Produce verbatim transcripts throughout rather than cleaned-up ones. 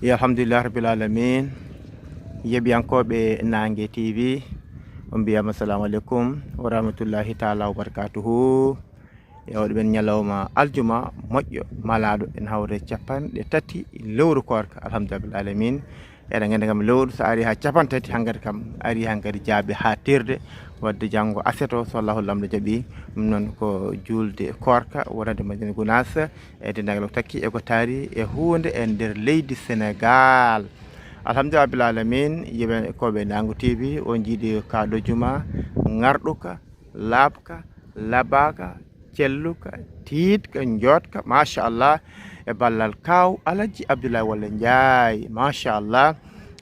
Yo, alhamdulillah rabbil alamin. Yeɓiyankooɓe Nange T V, on mbiyama assalamu aleykum wa rahmatullahi taala wa barakatuhu. E oɗo ɓen ñalawma aljuma moƴƴo malaaɗo, en hawre capanɗe tati lewru koorka, alhamdulillah rabbil alamin. Eɗen nganndi kam lewru so ari haa capanɗe tati, hankkadi kam ari hankkadi jaabi haa tirde. Wadde janngo aset o, so Allahu Laamɗo jaɓi, ɗum noon ko juulde koorka wonande Madina Gunaas e denndaangal ko takki e ko taari e huunde e nder leydi Senegaal. Alhamdulillah rabbil alamin, yeɓiyankooɓe Nangu T V, on njiiɗi kaaɗo juma ngarɗuka, laaɓka, labaaka, celluka, tiiɗka, njooɗka, machallah, e ballal kaaw Alhaji Abdoulaye Wale Ndiaye, machallah,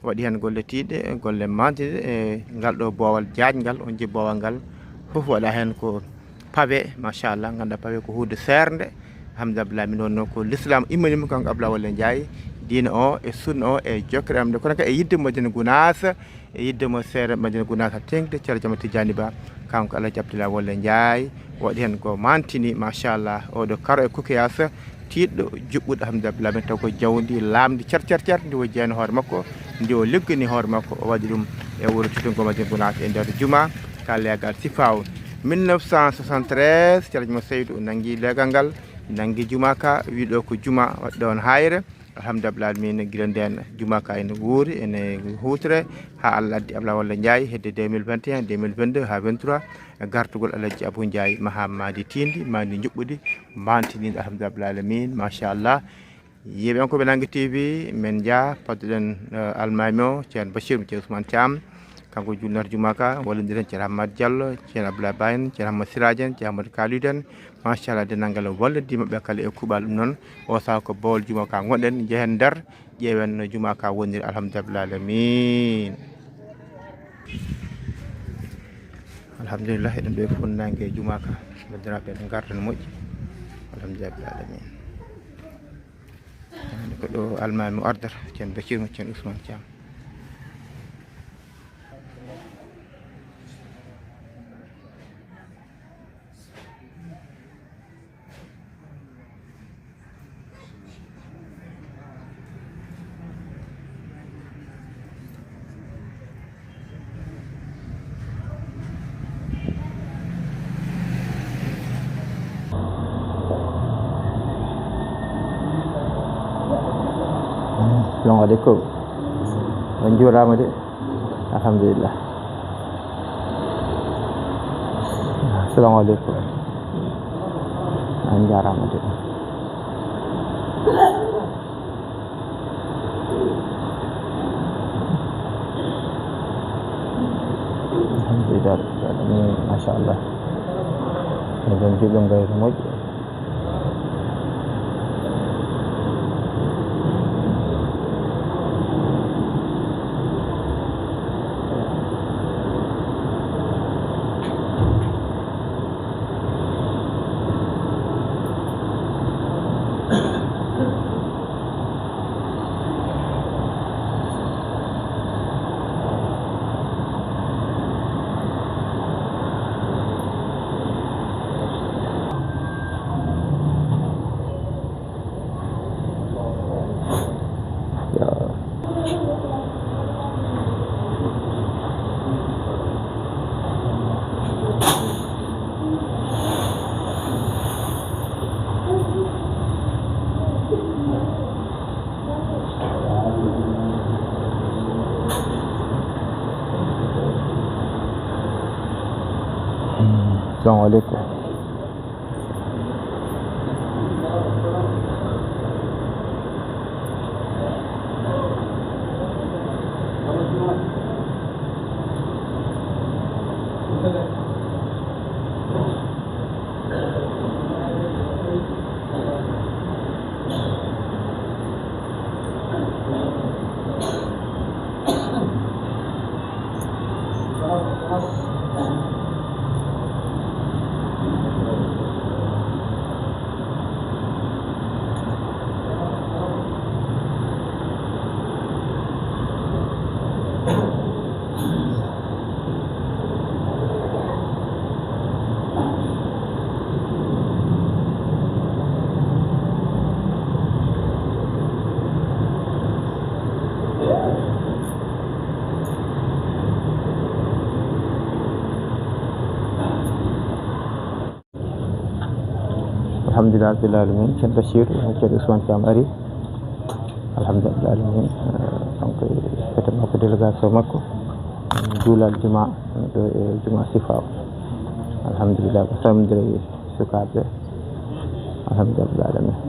waɗi heen golle tiiɗɗe, golle mantiiɗe, e ngal ɗo boowal jaajngal, on nji boowal ngal, fof waɗa heen ko pawe, machallah, ngannduɗaa pawe ko huunde seernde, alhamdulillah, min wonno ko l'islam immanii mo kanko Abdoulaye Wale Ndiaye, diina o, e sunna o, e jokkere am nde, kono kadi e yiɗde Madina Gunaas, e yiɗde mo seeɗa Madina Gunaas teeŋtude Ceerno Jam Tijjaani Ba, kanko Alhaji Abdoulaye Wale Ndiaye, waɗi heen ko mantini, machallah, oɗo karo e coquillage, tiiɗɗo, juɓɓuɗo, alhamdulillah, min taw ko jawdi laamndi cer, cer, cer, ndi o jeeyani hoore makko, ndi o liggani hoore makko, o waɗi ɗum e wuro teddugo Madina Gunaas e nder juma, ka leegal Sifaaw. Mille neuf cent soixante-treize, Ceerno Jam Seydou nanngi leegal ngal, nanngi juma ka, wi ɗo ko juma, waɗi ɗoon haayre. Alhamdulillah alamin, gila ndeen juma ka ene wuuri, ene huutre, haa Allah addi Abdoulaye Wale Ndiaye hedde deux mille vingt et un, deux mille vingt-deux haa vingt-trois, e gartugol Alhaji Abou Ndiaye Mahamadi Tindi, mandi njuɓɓudi, mantini, alhamdulillah alamin, machallah. Yeɓiyankooɓe Nange T V, min njaa, padduɗen, eh, almaami o, Ceerno Bachir, mo Ceerno Ousmane Thiam, kanko juulnata juma ka, wallindiren Ceerno Hammat Diallo, Ceerno Abdoulaye Ba en, Ceerno Hammat Siraji en, Ceerno Hammat Kalidou en, machallah, denndaangal wallidi maɓɓe kala e kuuɓal. Ɗum noon, o saha ko bowal juma ka ngonɗen, njehen nder, ƴeewen no juma ka woniri, alhamdulillah alamin. Alhamdulillah, eɗen ɗo e funnaange juma ka, banndiraaɓe, eɗen ngarta no moƴƴi, alhamdulillah alamin. Ko ɗo almaami o ardata, Ceerno Bachir mo Ceerno Ousmane Thiam. Assalamu aleykum. On njuuraama de. Alhamdulillah. Assalamu aleykum. On njaaraama de. Alhamdulillah, machallah. Eɗen jiɗɗo ngayre moƴƴo. Assalamu aleykum. Alhamdulillah rabbil alamin, ceerno Bachir, ceerno Ousmane Thiam ari. Alhamdulillah rabbil alamin, eh, kanko e fete makko, délégation makko. Juulal juma, ɗo e juma Sifaw. Alhamdulillah, ko salmondire e sukaaɓe. Alhamdulillah rabbil alamin.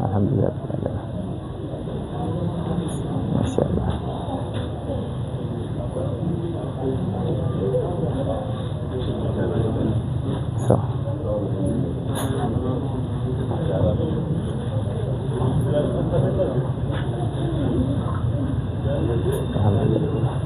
Alhamdulillah rabbil alamin. Machallah. So. Alhamdulillah.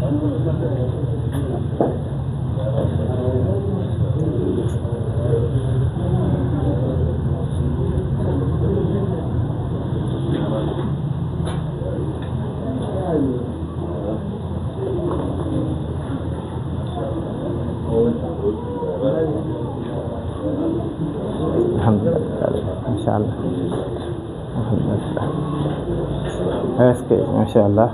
Alhamdulillah. Machallah. Alhamdulillah. Est-ce que, machallah.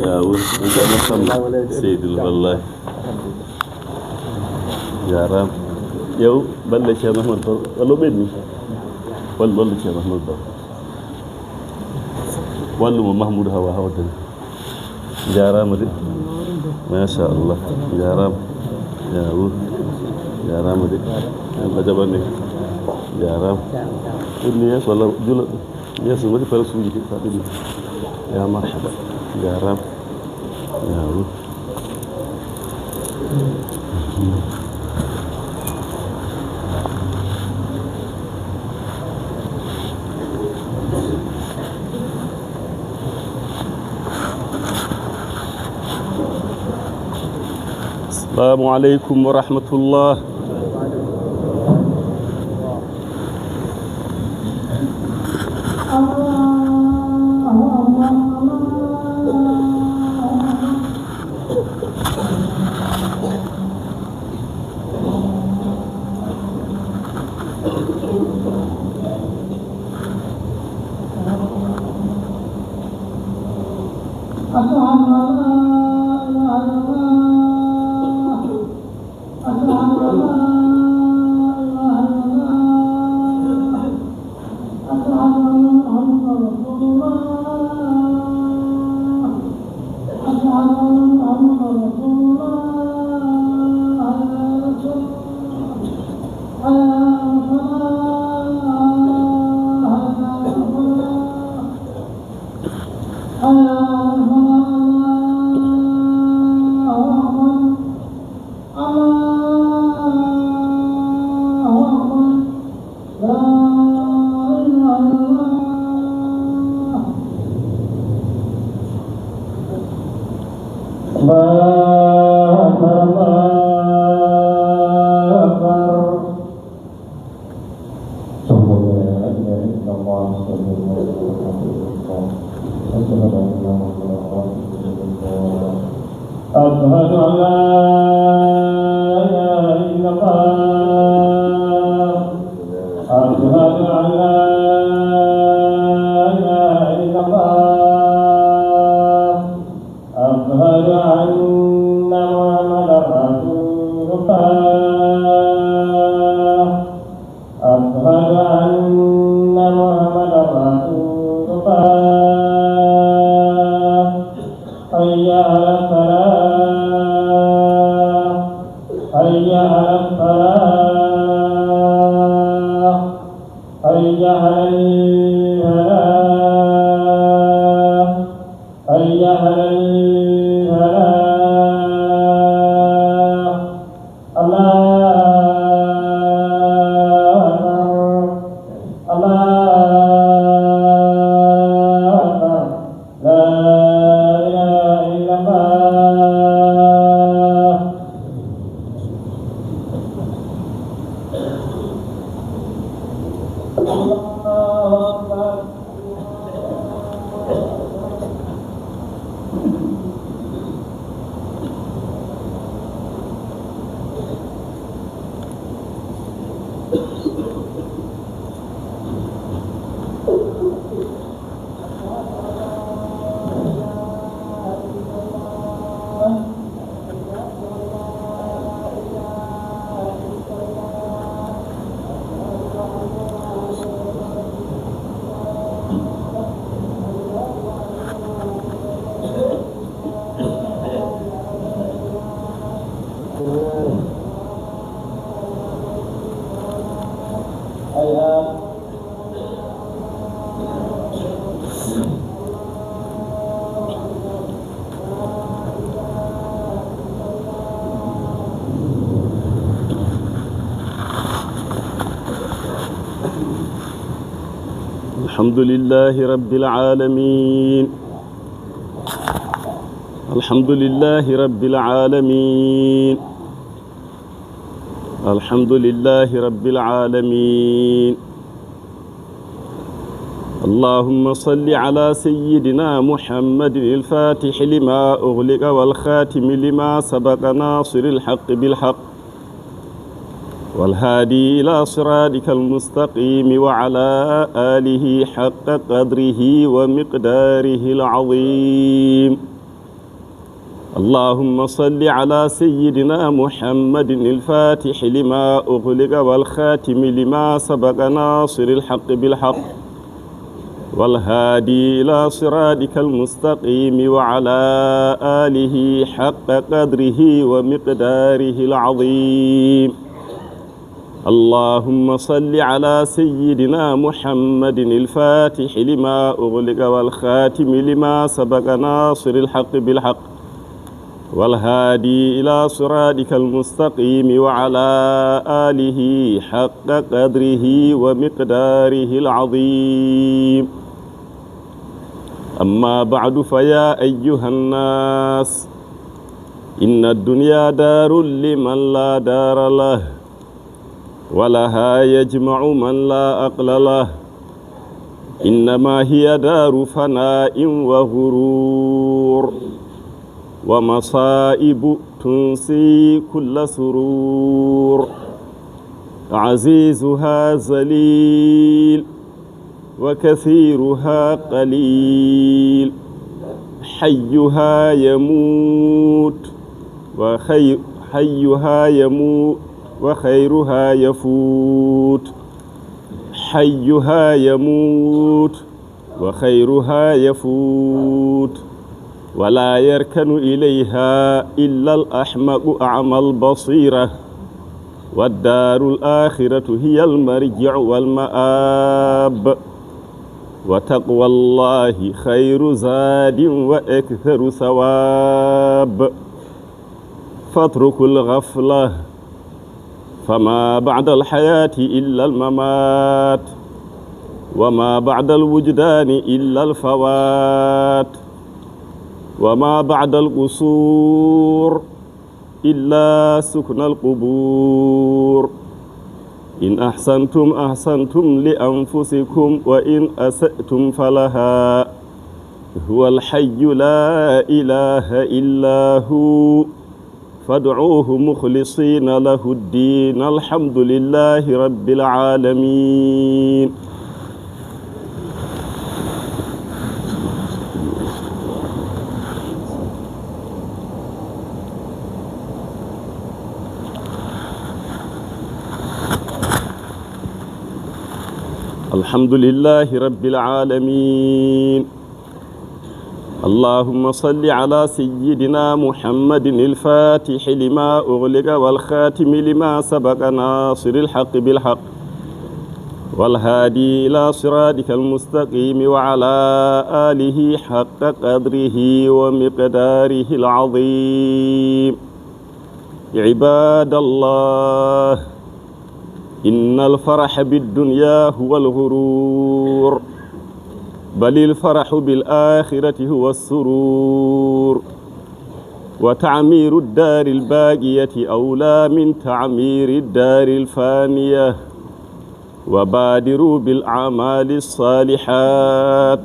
Yaa woni, woni ko Ahmad Samba Seydil, wallahi. Jaaraama. Ƴeew, balle Ceerno Ahmad Baro. Walla o ɓenni? Walla, walla Ceerno Ahmad Baro. Wallu mo Mahmoudou Hawa Hawa Deme. Jaaraama de. Machallah. Jaaraama. Yaa woo. Jaaraama de. En a jaɓani. Jaaraama. Ɓenni yeeso walla jula. Yeeso waɗi parasuuji de, ka ɓenni. Yaa marhaba. Jaaraama. Yaa woo. Assalamu alaikum wa rahmatullah. أشهد أن لا إله إلا الله. أشهد أن لا إله إلا الله. أشهد أن محمدا رسول الله. أشهد أن محمدا رسول الله. حي على الصلاة. حي على الصلاة. حي على الفلاح. حي على الفلاح. الله أكبر. الله أكبر. لا إله إلا الله. الله أكبر. الله أكبر. أشهد أن لا إله إلا الله، أشهد أن لا إله إلا الله، أشهد أن محمدا رسول الله. أشهد أن لا إله إلا الله. أشهد أن لا إله إلا الله. أشهد أن محمدا رسول الله. أشهد أن محمدا رسول الله. حي على الصلاة. حي على الصلاة. حي على الفلاح. حي على الفلاح. الله أكبر. الله أكبر. لا إله إلا الله. الله أكبر. الحمد لله رب العالمين. الحمد لله رب العالمين. الحمد لله رب العالمين. اللهم صل على سيدنا محمد الفاتح لما أغلق والخاتم لما سبق ناصر الحق بالحق والهادي إلى صراطك المستقيم وعلى آله حق قدره ومقداره العظيم. اللهم صل على سيدنا محمد الفاتح لما أغلق والخاتم لما سبق ناصر الحق بالحق والهادي إلى صراطك المستقيم وعلى آله حق قدره ومقداره العظيم. اللهم صل على سيدنا محمد الفاتح لما أغلق والخاتم لما سبق ناصر الحق بالحق والهادي إلى صراطك المستقيم وعلى آله حق قدره ومقداره العظيم. أما بعد، فيا أيها الناس، إن الدنيا دار لمن لا دار له، ولها يجمع من لا عقل له. إنما هي دار فناء وغرور، ومصائب تنسي كل سرور. عزيزها ذليل، وكثيرها قليل. حيها يموت، وخير، حيها يموت، وخيرها يفوت. حيها يموت، وخيرها يفوت، ولا يركن إليها إلا الأحمق أعمى البصيرة. والدار الآخرة هي المرجع والمآب. وتقوى الله خير زاد وأكثر ثواب. فاتركوا الغفلة، فما بعد الحياة إلا الممات، وما بعد الوجدان إلا الفوات، وما بعد القصور إلا سكن القبور. إن أحسنتم أحسنتم لأنفسكم وإن أسأتم فلها. هو الحي لا إله إلا هو فادعوه مخلصين له الدين. الحمد لله رب العالمين. الحمد لله رب العالمين. اللهم صل على سيدنا محمد الفاتح لما أغلق والخاتم لما سبق ناصر الحق بالحق والهادي إلى صراطك المستقيم وعلى آله حق قدره ومقداره العظيم. عباد الله، إن الفرح بالدنيا هو الغرور، بل الفرح بالآخرة هو السرور. وتعمير الدار الباقية أولى من تعمير الدار الفانية. وبادروا بالأعمال الصالحات،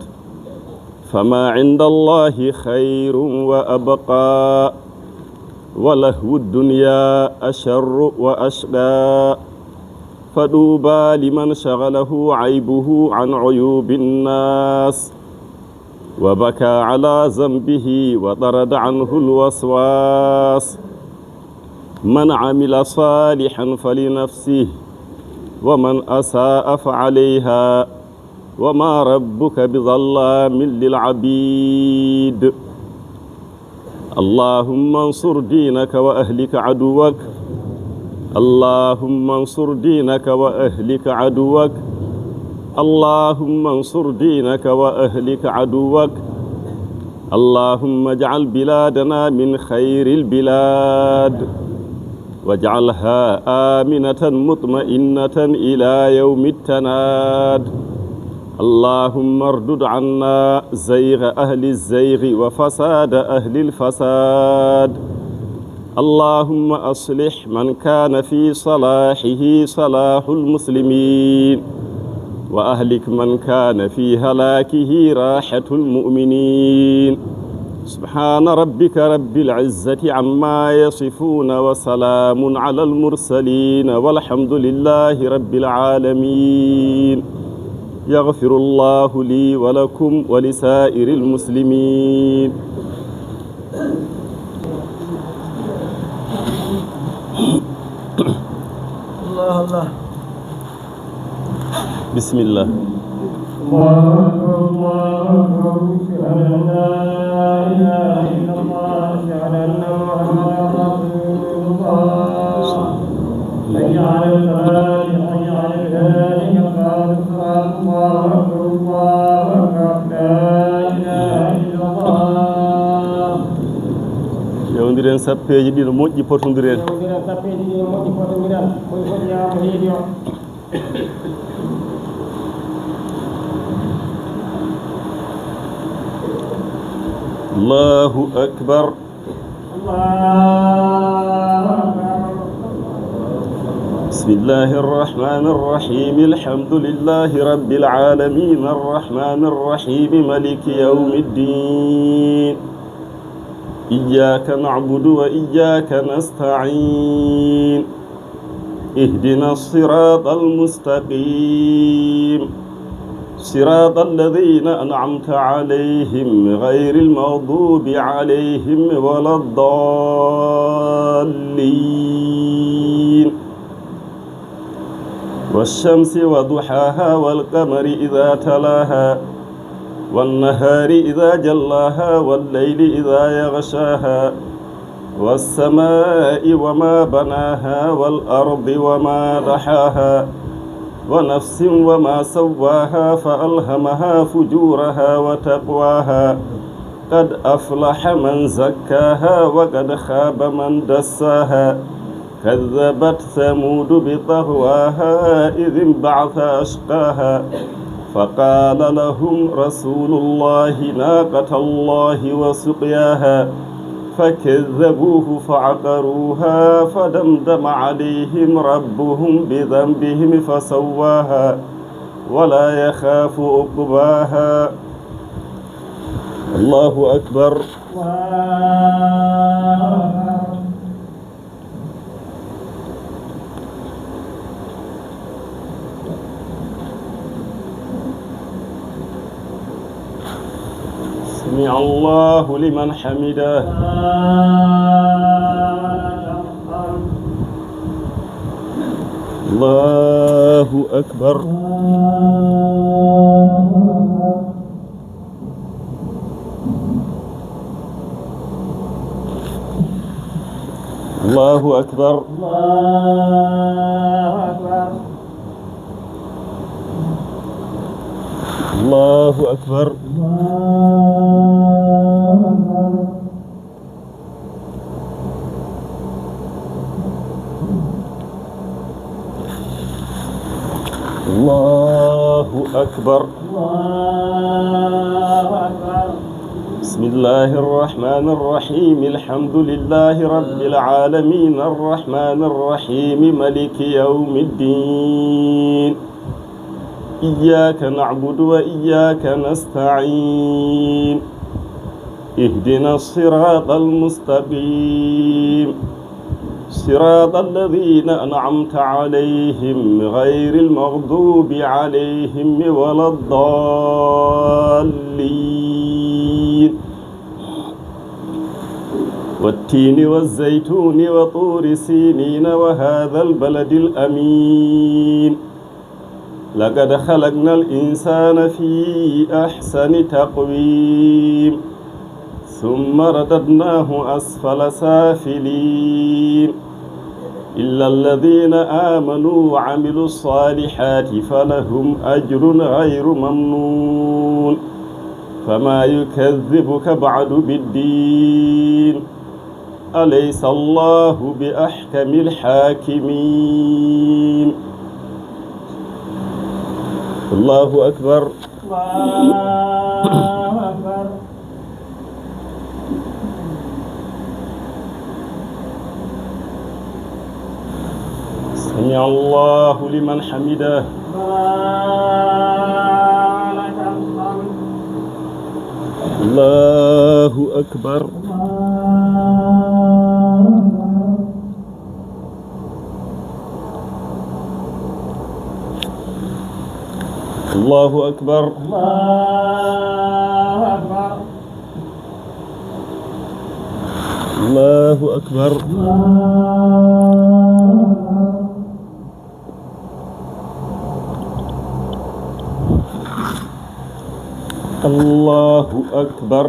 فما عند الله خير وأبقى، ولهو الدنيا أشر وأشقى. فطوبى لمن شغله عيبه عن عيوب الناس، وبكى على ذنبه وطرد عنه الوسواس. من عمل صالحا فلنفسه، ومن أساء فعليها، وما ربك بظلام للعبيد. اللهم انصر دينك وأهلك عدوك. اللهم انصر دينك وأهلك عدوك. اللهم انصر دينك وأهلك عدوك. اللهم اجعل بلادنا من خير البلاد، واجعلها آمنة مطمئنة إلى يوم التناد. اللهم اردد عنا زيغ أهل الزيغ وفساد أهل الفساد. اللهم أصلح من كان في صلاحه صلاح المسلمين، وأهلك من كان في هلاكه راحة المؤمنين. سبحان ربك رب العزة عما يصفون، وسلام على المرسلين، والحمد لله رب العالمين. يغفر الله لي ولكم ولسائر المسلمين. الله، الله. بسم الله. الله أكبر، الله أكبر، أشهد أن لا إله إلا الله، أشهد أن محمدا رسول الله. حي على الفلاح، حي على الفلاح، قد قامت الصلاة، الله أكبر، الله أكبر، لا إله إلا الله. Ƴeewondiren sappeeji ɗiɗo moƴƴi, potondiren. Ƴeewondiren sappeeji ɗiɗo moƴƴi, potondiren. Ko e foti yaa mo heedi o. الله أكبر. الله أكبر. بسم الله الرحمن الرحيم. الحمد لله رب العالمين. الرحمن الرحيم. ملك يوم الدين. إياك نعبد وإياك نستعين. اهدنا الصراط المستقيم. صراط الذين أنعمت عليهم غير المغضوب عليهم ولا الضالين. والشمس وضحاها والقمر إذا تلاها والنهار إذا جلاها والليل إذا يغشاها والسماء وما بناها والأرض وما طحاها ونفس وما سواها فألهمها فجورها وتقواها قد أفلح من زكاها وقد خاب من دساها. كذبت ثمود بطغواها إذ انبعث أشقاها فقال لهم رسول الله ناقة الله وسقياها فكذبوه فعقروها فدمدم عليهم ربهم بذنبهم فسواها ولا يخاف عقباها. الله أكبر. الله أكبر. سمع الله لمن حمده. الله أكبر. الله أكبر. الله أكبر. الله أكبر. الله أكبر. الله أكبر. الله أكبر. بسم الله الرحمن الرحيم. الحمد لله رب العالمين. الرحمن الرحيم. ملك يوم الدين. إياك نعبد وإياك نستعين. اهدنا الصراط المستقيم. صراط الذين أنعمت عليهم غير المغضوب عليهم ولا الضالين. والتين والزيتون وطور سينين وهذا البلد الأمين. لقد خلقنا الإنسان في أحسن تقويم. ثم رددناه أسفل سافلين. إلا الذين آمنوا وعملوا الصالحات فلهم أجر غير ممنون. فما يكذبك بعد بالدين. أليس الله بأحكم الحاكمين. الله أكبر. الله أكبر. سمع الله لمن حمده. ربنا ولك الحمد. الله أكبر. الله أكبر. الله أكبر. الله أكبر. الله أكبر.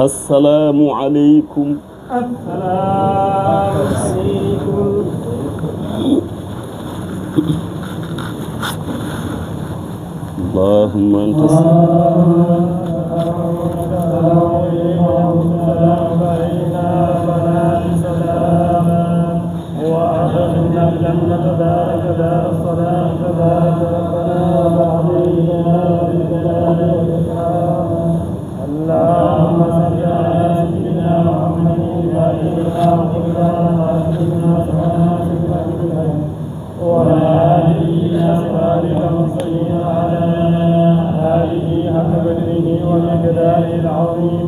السلام عليكم. السلام عليكم. اللهم أنت السلام. وأدخلنا الجنة دارك دار السلام تبارك ربنا وتعالى بجلالك والإكرام. اللهم صل على سيدنا محمد الفاتح لما أغلق والخاتم لما سبق ناصر الحق بالحق والهادي إلى صراطك المستقيم وعلى آله حق قدره ومقداره العظيم.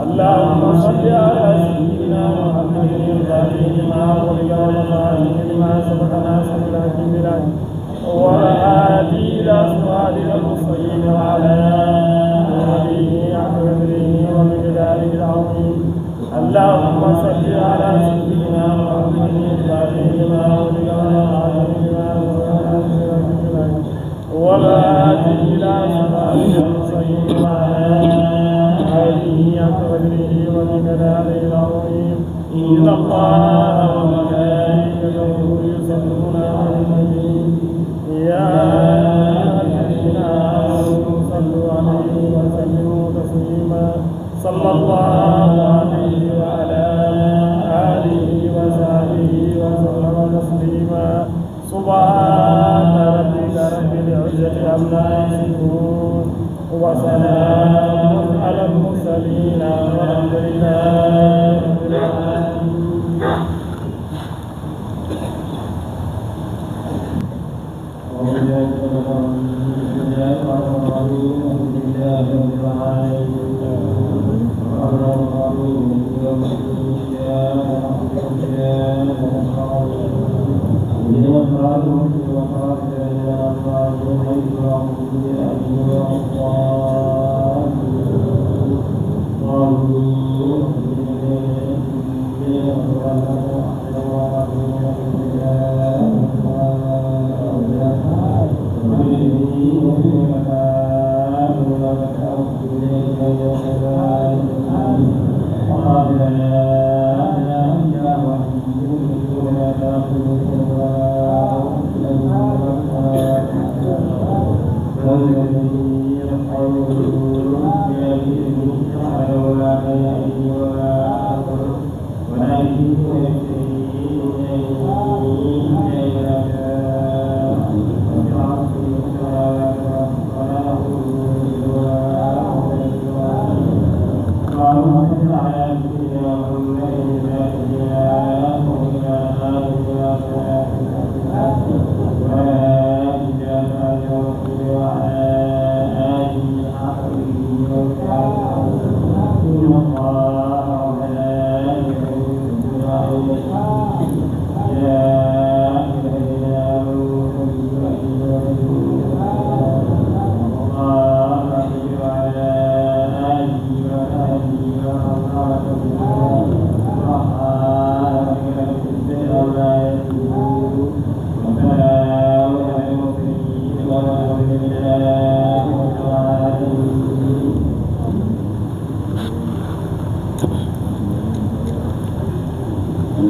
اللهم صل على سيدنا محمد الفاتح لما أغلق والخاتم لما سبق ناصر الحق بالحق والهادي إلى صراطك المستقيم وعلى آله حق قدره ومقداره العظيم. اللهم صل على سيدنا محمد الفاتح لما أغلق والخاتم لما سبق ناصر الحق بالحق والهادي إلى صراطك المستقيم وعلى آله حق قدره ومقداره العظيم. إن الله وملائكته يصلون على النبي. يا أيها الذين آمنوا صلوا عليه وسلموا تسليما. صلى الله عليه وعلى آله وصحبه وسلم تسليما. سبحان ربك رب العزة عما يصفون. وسلام على المرسلين والحمد لله رب العالمين.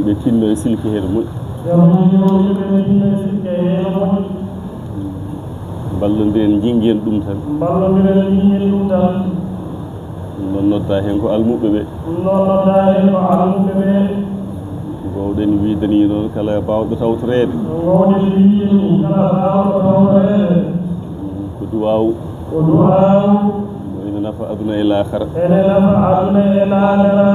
Ɓe tinno e silke hee no moƴƴi. Yo min yowti ɓe tinno e silke hee no moƴƴi. Mballondiren, njinngeen ɗum tan. Mballondiren, njinngeen ɗum tan. Ɗum noon noddaa heen ko almuɓɓe ɓe. Ɗum noon noddaa heen ko almuɓɓe ɓe. Ngoowɗen wiide nii noon kala baawɗo tawtoreede. Ngoowɗen wiide nii kala baawɗo tawtoreede. Ko duwaawu. Ko duwaawu. Mo ina nafa aduna e laakara. Ene nafa aduna e laakara.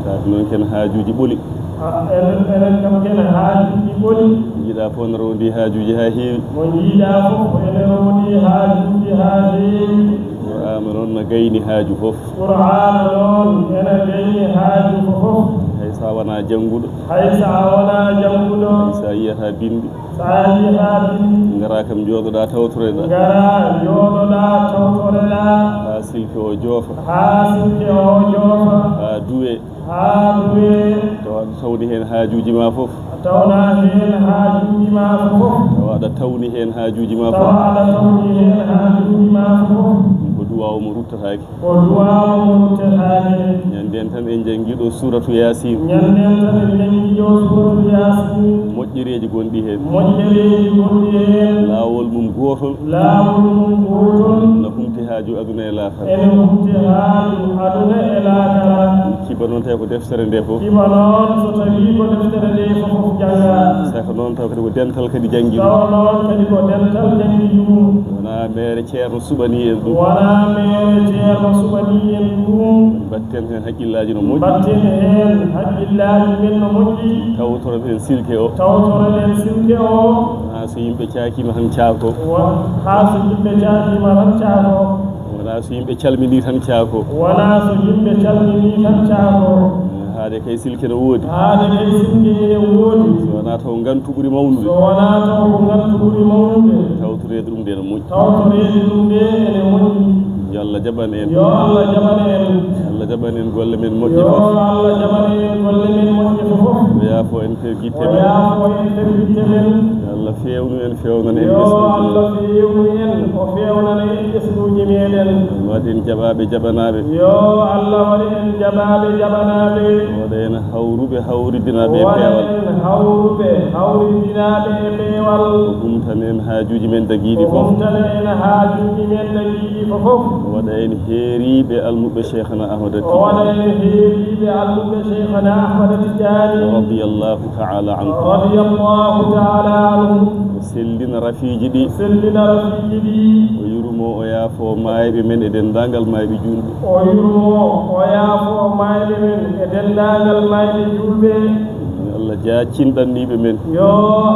Tawde noon ken haajuuji ɓoli. A, enen, enen kam ken haajuuji ɓoli. Njiiɗaa fof ne rowndi haajuuji haa heewi. Mo njiiɗaa fof ene rowndi haajuuji haa heewi. Qur'aana noon na gayni haaju fof. Qur'aana noon ene gayni haaju fof. Hay so a wonaa jannguɗo. Hay so a wonaa jannguɗo. Hay so a yiyataa binndi. So a yiyataa binndi. Ngaraa kam njooɗoɗaa tawtoreɗaa. Ngaraa njooɗoɗaa tawtoreɗaa. Haa silke o joofa. Haa silke o joofa. Haa duwee. Haa duwee. Tawa aɗa tawni heen haajuuji maa fof. Tawnaa heen haajuuji maa fof. Tawa aɗa tawni heen haajuuji maa fof. Tawa aɗa tawni heen haajuuji maa fof. Ɗum ko duwaawu mo ruttataake. Ko duwaawu mo ruttataake. Ñanndeen tan en njanngi ɗo suuratu Yaasin. Ñanndeen tan en njanngi ɗo suuratu Yaasin. Moƴƴereeji gonɗi heen. Moƴƴereeji gonɗi heen. Laawol mum gootol. Laawol mum gootol. Na humti haaju aduna e laakara. Ene humti haaju aduna e laakara. Kiba noon tawi ko deftere nde fof. Kiba noon so tawii ko deftere nde fof janngaa. Saka noon taw kadi ko dental kadi janngi ɗum. Tawa noon kadi ko dental janngi ɗum. Wonaa meere Ceerno suɓanii en ɗum. Wonaa meere Ceerno suɓanii en ɗum. Mbatten heen haqqillaaji no moƴƴi. Mbatten heen haqqillaaji men no moƴƴi. Tawtoren silke o. Tawtoren silke o. Wonaa so yimɓe caakiima tan caako. Wa-, haa so yimɓe caakiima tan caako. Wonaa so yimɓe calminii tan caako. Wonaa so yimɓe calminii tan caako. Haade kay silke no woodi. Haade kay silke ene woodi. So wonaa taw ngantu ɓuri mawnude. So wonaa taw ko ngantu ɓuri mawnude. Tawtoreede ɗum nde no moƴƴi. Tawtoreede ɗum nde ene moƴƴi. Yo Allah jaɓan en. Yo Allah jaɓan en. Allah jaɓan en golle men moƴƴe fof. Yo Allah jaɓan en golle men moƴƴe fof. O yaafo en pergitte men. O yaafo en pergitte men. Yo Allah feewnu en, feewnana en ɓesnguuji men. Yo Allah feewnu en, o feewnana en ɓesnguuji meɗen. Waɗ en jaɓaaɓe jaɓanaaɓe. Yo Allah waɗ en jaɓaaɓe jaɓanaaɓe. Waɗa en hawruɓe hawridinaaɓe e peewal. Waɗa en hawruɓe hawridinaaɓe e peewal. O humtana en haajuuji men dagiiɗi fof. O humtana en haajuuji men dagiiɗi fof. Waɗa en heeriiɓe almuɓɓe Cheikhana Ahmad Tidiane. Waɗa en heeriiɓe almuɓɓe Cheikhana Ahmad Tidiane. Radiyallahu ta'ala anhu. Radiyallahu ta'ala anhu. O sellina rafiiji ɗi. O sellina rafiiji ɗi. O yurmo, o yaafo maayɓe men e denndaangal maayɓe juulɓe. O yurmo, o yaafo maayɓe men e denndaangal maayɓe juulɓe. Yo Allah jaacin ɗanniiɓe men. Yo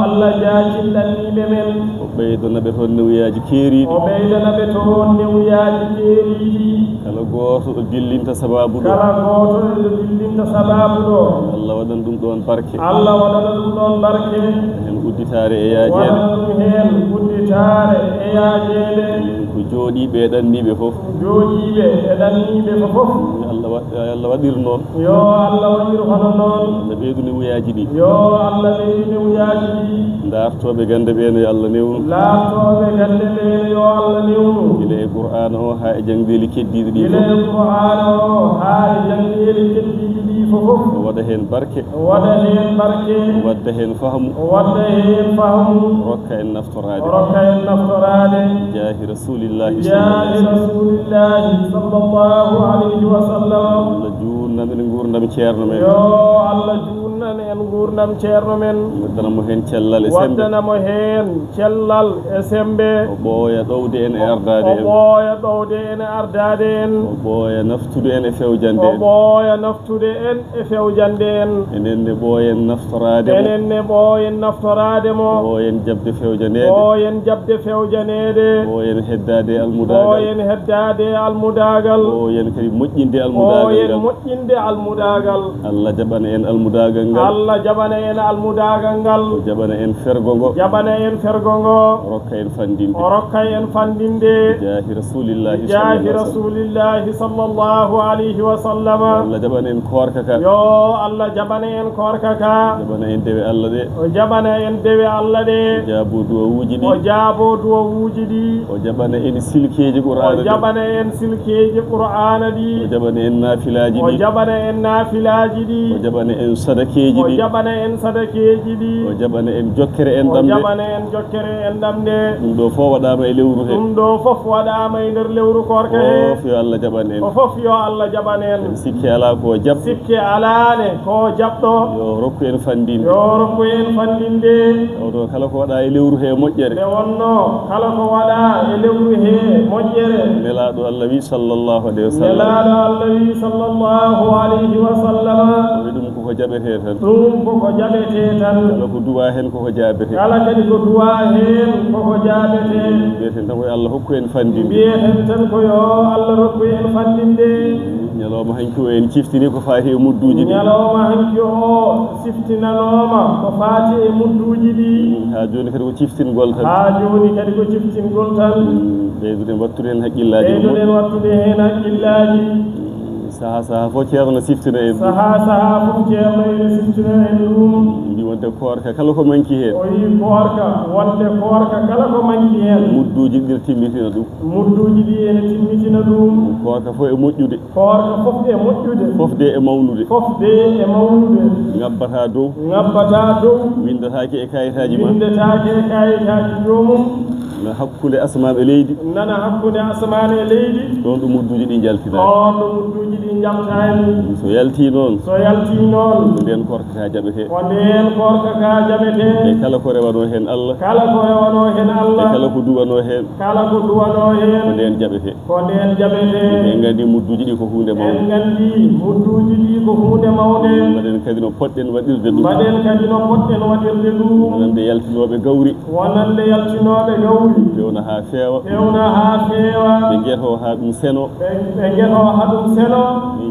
Allah jaacin ɗanniiɓe men. O ɓeydana ɓe toon newuyaaji keeriiɗi. O ɓeydana ɓe toon newuyaaji keeriiɗi. Kala gooto ɗo dillinta sabaabu ɗo. Kala gooto ɗo dillinta sabaabu ɗo. Allah waɗan ɗum ɗoon barke. Allah waɗana ɗum ɗoon barke. Heen udditaare e yaajeende. Waɗana ɗum heen udditaare e yaajeende. Ko jooɗiiɓe e ɗanniiɓe fof. Jooɗiiɓe e ɗanniiɓe fof. Yo Allah wa-, yo Allah waɗir noon. Yo Allah waɗir hono noon. Allah ɓeydu newuyaaji ɗi. Yo Allah ɓeydu newuyaaji ɗi. Daartooɓe gannde ɓee no yo Allah newnu. Daartooɓe gannde ɓee no yo Allah newnu. Gila e Qur'aana o haa e janngeeli keddiiɗi ɗi fof. Gila e Qur'aana o haa e janngeeli keddiiɗi ɗi fof. O waɗa heen barke. O waɗa heen barke. O wadda heen fahmu. O wadda heen fahmu. Rokka en naftoraade. O rokka en naftoraade. Jaahi Rasuulillaahi. Jaahi Rasuulillaahi sallallahu alayhi wa sallam. Allah juutnan en nguurndam ceerno men. Yo Allah juutnan en nguurndam ceerno men. Waddana mo heen cellal e semmbe. Waddana mo heen cellal e semmbe. O ɓooya ɗowde en e ardaade en. O ɓooya ɗowde en e ardaade en. O ɓooya naftude en e fewjande en. O ɓooya naftude en e fewjande en. Enen ne ɓooyen naftoraade mo. Enen ne ɓooyen naftoraade mo. Ɓooyen jaɓde fewjaneede. Ɓooyen jaɓde fewjaneede. Ɓooyen heddaade e almudaagal. Ɓooyen heddaade e almudaagal. Ɓooyen kadi moƴƴinde almudaagal ngal. Ɓooyen moƴƴinde almudaagal. Allah jaɓana en almudaagal ngal. Allah jaɓana Jaɓana en almudaagal ngal. O jaɓana en fergo ngo. Jaɓana en fergo ngo. O rokka en fanndinde. O rokka en fanndinde. Jaahi Rasulillahi Jaahi sallallahu alaihi wasallam. Rasulillahi sallallahu alaihi wasallam. Allah jaɓana en koorka ka. Yo Allah jaɓana en koorka ka. Jaɓana en dewe Allah ɗe. O jaɓana en dewe Allah ɗe. O jaabo duwawuuji ɗi. O jaabo duwawuuji ɗi. O jaɓana en silkeeji O Qur'aana ɗi. jaɓana en silkeeji Qur'aana ɗi. O jaɓana en naafilaaji O ɗi. jaɓana en naafilaaji ɗi. O jaɓana en sadakeeji O ɗi. jaɓana en sadakeeji ɗi. O jaɓana en jokkere O enɗam nde. jaɓana en jokkere enɗam nde. Ɗum ɗo fof waɗaama e lewru he. Ɗum ɗo fof waɗaama e nder lewru koorka he. Fof yo Allah jaɓan en. Ko fof yo Allah jaɓan en. Sikke alaa ko jaɓ. Sikke alaa ne ko jaɓɗo. Yo rokku en fanndinde. Yo rokku en fanndinde. Oto kala ko waɗa e lewru he moƴƴere. Nde wonno kala ko waɗa e lewru he moƴƴere. Nelaaɗo Allah wi sallallahu alaihi wasallam. Nelaaɗo Allah wi sallallahu alaihi wasallam. Wi ɗum koko jaɓetee tan. Ɗum koko jaɓetee tan. Kala ko duwa heen koko jaabetee. Kala kadi ko duwa heen koko jaabetee. Mbiyeten tan ko yo Allah hokku en fanndinde. Mbiyeten tan ko yo Allah rokku en fanndinde. Ñalawma hanki o en ciftini ko faati e mudduuji ɗi. Ñalawma hanki o siftinanooma ko faati e mudduuji ɗi. Haa jooni kadi ko ciftingol tan. Haa jooni kadi ko ciftingol tan. Ɓeyduɗen wattude heen haqqillaaji ɗum. Ɓeyduɗen wattude heen haqqillaaji. Sahaa sahaa fof Ceerno siftina en ɗum. Sahaa sahaa fof Ceerno ene siftina en ɗum. Mbi wonde koorka kala ko manki heen. O wi koorka wonde koorka kala ko manki heen. Mudduuji ɗi timmitina ɗum. Mudduuji ɗi ene timmitina ɗum. Koorka fof e moƴƴude. Koorka fof e moƴƴude. Fof de e mawnude. Fof de e mawnude. Ŋabbata dow. Ŋabbata dow. Winndataake e kayitaaji ma. Winndataake e kayitaaji joomum. Na hakkunde asamaan e leydi. Nana hakkunde asamaan e leydi. Ɗoon ɗo mudduuji ɗi njaltinaa. Ɗoon ɗo mudduuji ɗi njaltaani. So yaltii noon. So yaltii noon. Ko ndeen koorka ka jaɓetee. Ko ndeen koorka ka jaɓetee. E kala ko rewanoo heen Allah. Kala ko rewanoo heen Allah. E kala ko duwanoo heen. Kala ko duwanoo heen. Ko ndeen jaɓetee. Ko ndeen jaɓetee. En nganndi mudduuji ɗi ko huunde mawnde. En nganndi mudduuji ɗi ko huunde mawnde. Mbaɗen kadi no poɗɗen waɗirde ɗum. Mbaɗen kadi no poɗɗen waɗirde ɗum. Wonande yaltinooɓe gawri. Wonande yaltinooɓe gawri. Fewna haa feewa. Fewna haa feewa. Ɓe ngeto haa ɗum seno. Ɓe, ɓe ngeto haa ɗum seno.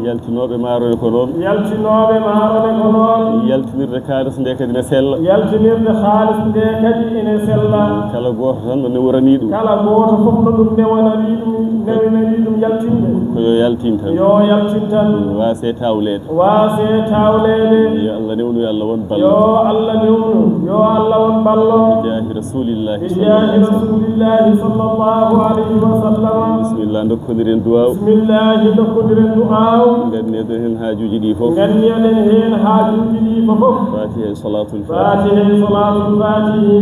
Yaltinooɓe maaro ne ko noon. Yaltinooɓe maaro ne ko noon. Yaltinirde kaalis nde kadi ne sella. Yaltinirde kaalis nde kadi ene sella. Kala gooto tan no newranii ɗum. Kala gooto fof no ɗum newananii ɗum, newinanii ɗum yaltinde. Ko yo yaltin tan. Yo yaltin tan. Waasee tawleede. Waasee tawleede. Yo Allah newnu, yo Allah won ballo. Yo Allah newnu, yo Allah won ballo. Bi jaahi Rasulillahi Bi jaahi sallallahu alaihi wasallam. Rasulillahi sallallahu alaihi wasallam. Bismillah, ndokkondiren duwaaw. Bismillahi, ndokkondiren duwaaw. Nganniyoɗen heen haajuuji ɗi fof. Nganniyoɗen heen haajuuji ɗi fof. Fatiha e Salaatul Fatiha. Fatiha e Salaatul Fatiha.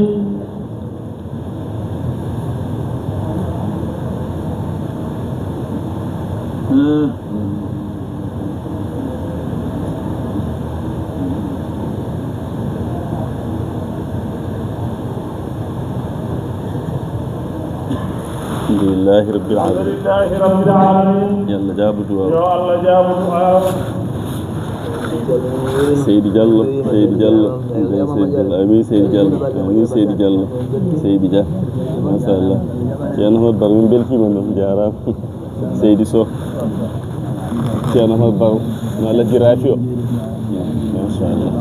Alhamdulillahi Rabbil Alamin. Alhamdulillahi Rabbil Alamin. Yo Allah jaabu du'a. Yo Allah jaabu du'a. Seydi Diallo, Seydi Diallo, Seydi Diallo, amin Seydi Diallo, amin Seydi Diallo, Seydi Dia, machallah. Ceerno Ahmad Baro, min mbeltiima noon, jaaraama. Seydi Sow, Ceerno Ahmad Baro, ma lajji rafi o, machallah.